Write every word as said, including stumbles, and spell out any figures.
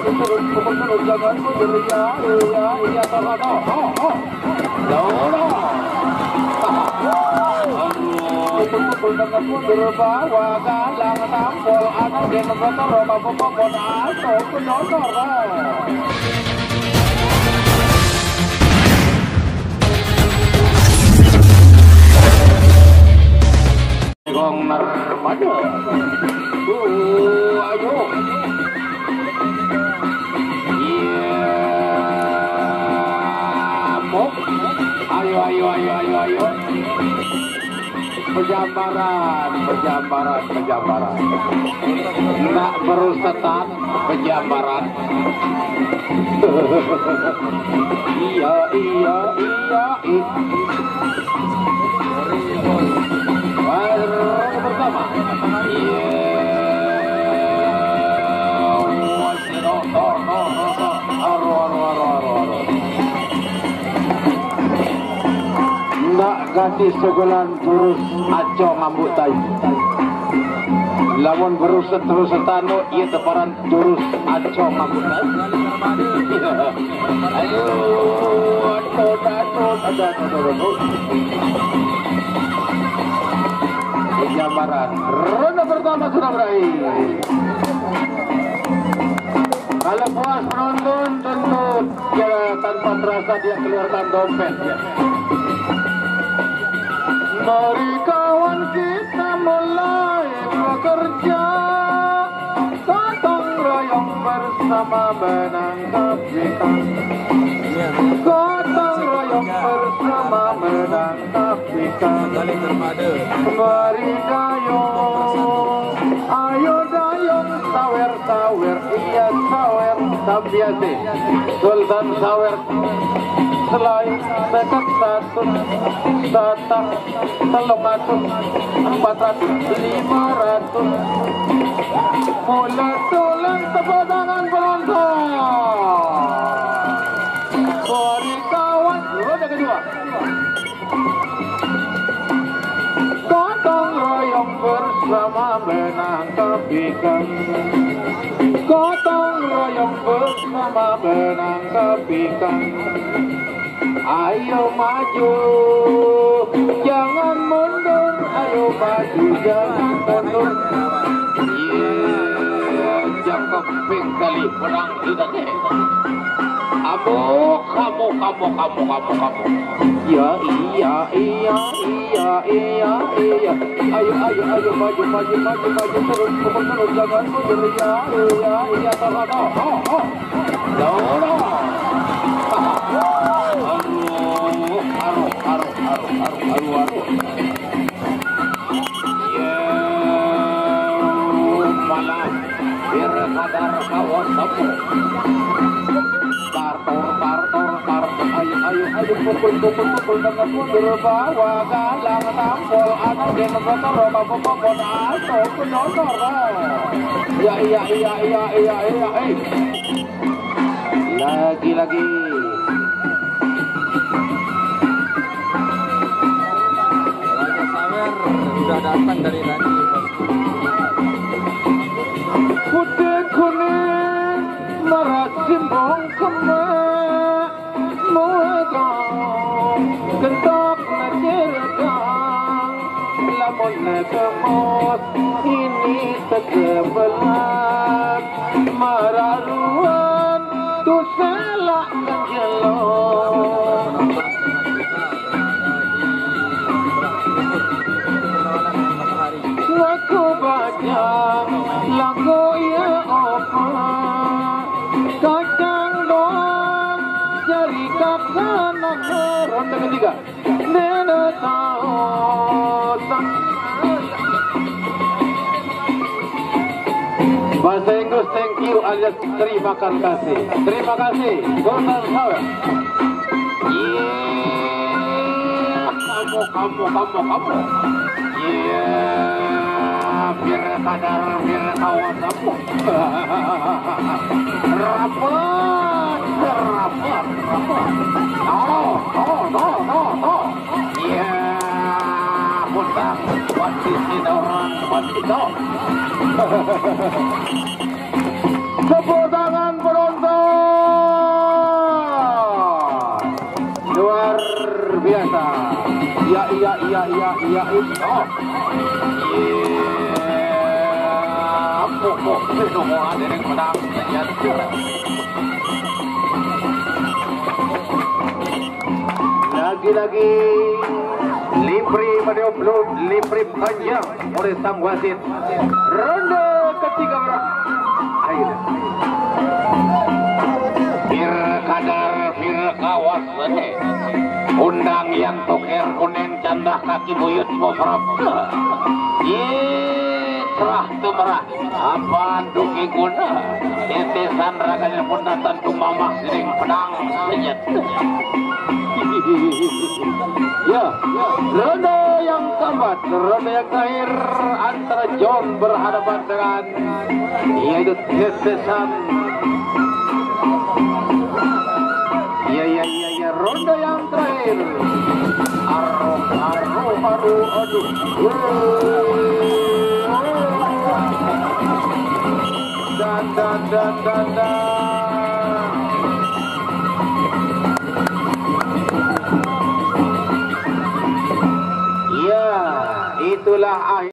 Terus, terus, terus, jangan mundur, ya, ya, ya, toh, toh, toh, toh, toh. Ya Allah. Aduh, betul-betul banget mundur, bawa galang tampol, anak dia motor, bawa popon, aso, pendonor, oh. Gong Narmada. Oh, ayo. Iya. Mok. Ayo, ayo, ayo, ayo, ayo. Pejambaran, pejambaran, pejambaran. Nak berusetan, pejambaran. Iya, iya, iya, iya. Baru bersama. Iya. Aru, aru, aru, aru, aru. Ndak ganti sebulan jurus aco ngambuk tai. Lamun beruset-rusetan, ieu teu paran jurus aco ngambuk tai. Aduh, aduh, aduh, aduh, aduh, aduh. Pejambaran. Ronde pertama sudah berakhir. Kalau puas penonton, tentu dia tanpa terasa dia keluarkan dompet, ya. Mari kawan kita mulai bekerja, gotong royong bersama menangkap ikan. Gotong royong bersama menangkap ikan. Mari dayung, ayo dayung, sawer-sawer, iya sawer, sambiase. Sultan sawer, selai, seket, satus, satak, telung atus, empat ratus, lima ratus. Bulat tulang, tepuk tangan penonton. Mari kawan, ronde kedua. Gotong royong bersama menangkap ikan. Gotong royong bersama menangkap ikan. Ayo maju, jangan mundur. Ayo maju, jangan mundur. Iya, jangkep ping kali perang kita teh. Amuk, amuk, amuk, amuk, amuk, amuk. Ya, iya, iya, iya, iya, iya. Ayo, ayo, ayo, maju, maju, maju, maju terus, terus, terus, jangan mundur, ya, iya, iya, toh, toh, toh, toh. Ya Allah. Aduh, aduh, aduh. Ya, malah biar sadar kawan kamu. Tartor, tartor, tartor. Ayo, ayo, ayo, pukul, pukul, pukul dengan mundur, bawa galang tampol, anak dia motor, bawa popon, aso, penonor. Ya, iya, iya, iya, iya, iya, eh. Lagi-lagi. Raja Sawer sudah datang dari tadi. Putih kuning merah simbong kemak, muegong gentok najeredang, lamun nekemos ini tegebelan, mararuan tuselak jelo. Ngaku bajang lagu iya opa, kacang doang jari kakanan. Ronde ketiga. Nene tahu sang- Bahasa Inggris thank you alias terima kasih. Terima kasih. Sultan Sawer. Iya, kamu, kamu, kamu, kamu. Iya, biar sadar, biar tahu kamu. Rapat, rapat, rapat. Tuh, tuh, tuh, tuh, tuh. Iya, putar. Buat sisi orang, buat itu. Tepuk tangan, Oh. Iya. Pokok itu semua dari pedang. Ya. Lagi-lagi Lipri Madeo belum Lipri panjang oleh sang wasit. Ronde ketiga orang. Ayo. Pir kadar, pir kawas, eh. Undang yang toker kuning candah kaki buyut mau berapa? Ye, terah tu merah. Apan duki guna. Tetesan raganya pun datang tu mamah sining pedang sejat. Ya, ronde yang keempat, ronde yang terakhir antara John berhadapan dengan, yaitu Tetesan. Ya, ya, ya, ya, ronde yang terakhir. Aru, aru, aru, aduh. Dan, dan, dan, dan, dan. Ya, itulah akhir.